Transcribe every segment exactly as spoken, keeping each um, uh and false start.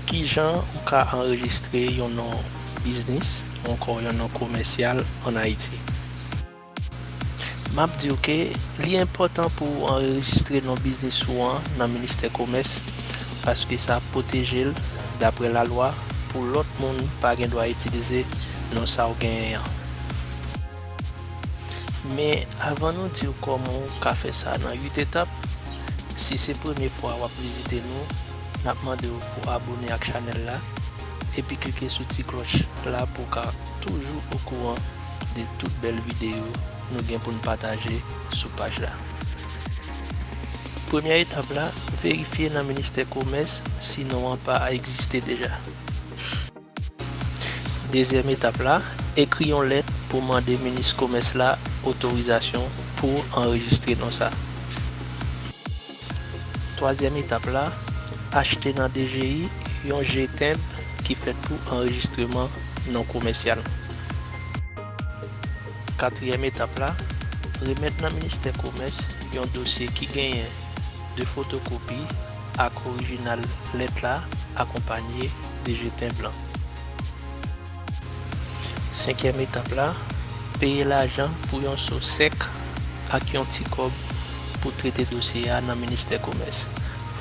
Kijan ou ka anrejistre yon non biznis ou ankò yon non komèsyal ann Ayiti? M ap di w ke li enpòtan pou w anrejistre non biznis ou an nan ministè komès, paske sa ap pwoteje l, daprè lalwa, pou lòt moun pa gen dwa itilize non sa w genyen an. Men, avan nou di w kòman w ka fè sa nan uit etap, si se premye fwa w ap vizite nou, n ap mande w pou abone ak chanèl la, epi klike sou ti klòch la pou w ka toujou okouran de tout bèl videyo nou gen pou n pataje sou paj la. Premyè etap la, verifye nan ministè komès si non an pa egziste deja. Dezyèm etap la, ekri yon lèt pou mande minis komès la otorizasyon pou anrejistre non sa. Twazyèm etap la, achte nan D G I yon je tenb ki fèt pou anrejistreman non komèsyal. Katriyèm etap la, remèt nan ministè komès yon dosye ki genyen de fotokopi ak orijinal lèt la akonpanye de je tenb lan. Senkyèm etap la, peye lajan pou yon so sèk ak yon ti kòb pou trete dosye a nan ministè komès.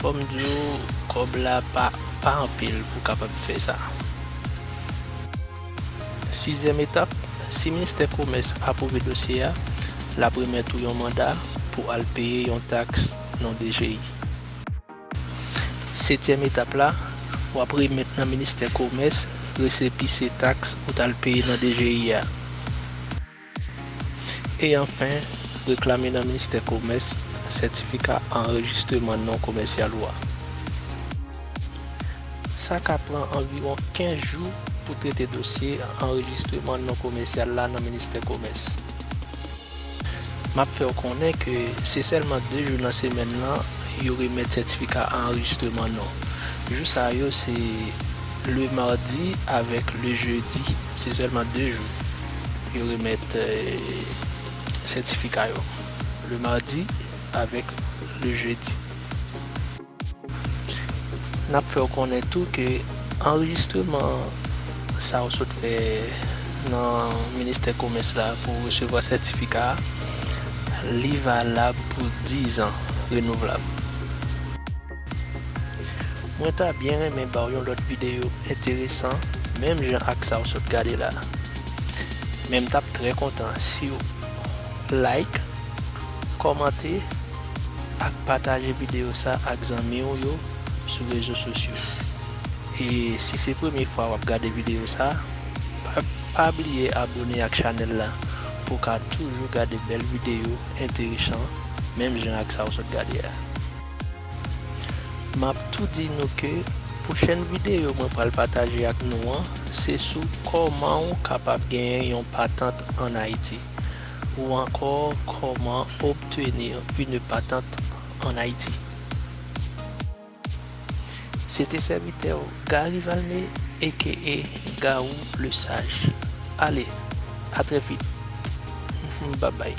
Fò m di w, kòb la pa, pa anpil pou w kapab fè sa. Sizyèm etap, si ministè komès apwouve dosye a, l ap remèt ou yon manda pou al peye yon taks nan D G I. Setyèm etap la, w ap remèt nan ministè komès resepise taks ou t al peye nan D G I a. E anfen, reklame nan ministè komès sètifika anrejistreman non komèsyal ou a. Sa ka pran anviwon kenz jou pou trete dosye anrejistreman non komèsyal la nan ministè komès. M ap fè w konnen ke se sèlman de jou nan semèn nan yo remèt sètifika anrejistreman non. Jou sa yo se le mardi avèk le jedi. Se sèlman de jou yo remèt, eh, sètifika yo. Le mardi avèk le jedi. N ap fè w konnen tou ke anrejistreman sa w sot fè nan ministè komès la pou w resevwa sètifika a, li valab pou diz an, renouvlab. Mwen ta byen renmen ba w yon lòt videyo enteresan, menm jan ak sa w sot gade la. Men m t ap trè kontan si w like, kòmante, ak pataje videyo sa ak zanmi w yo sou rezo sosyo. E si se premye fwa w ap gade videyo sa, pa, pa bliye abone ak chanèl la pou w ka toujou gade bèl videyo enteresan, menm jan ak sa w sot gade a. M ap tou di nou ke pwochèn videyo mwen pral pataje ak nou an, se sou kòman w kapab genyen yon patant ann Ayiti, ou ankò comment obtenir une patente en Haïti. Se te sèvitè w Gary Valmé, aka Garou le Sage. Ale, a trè vit. Babay.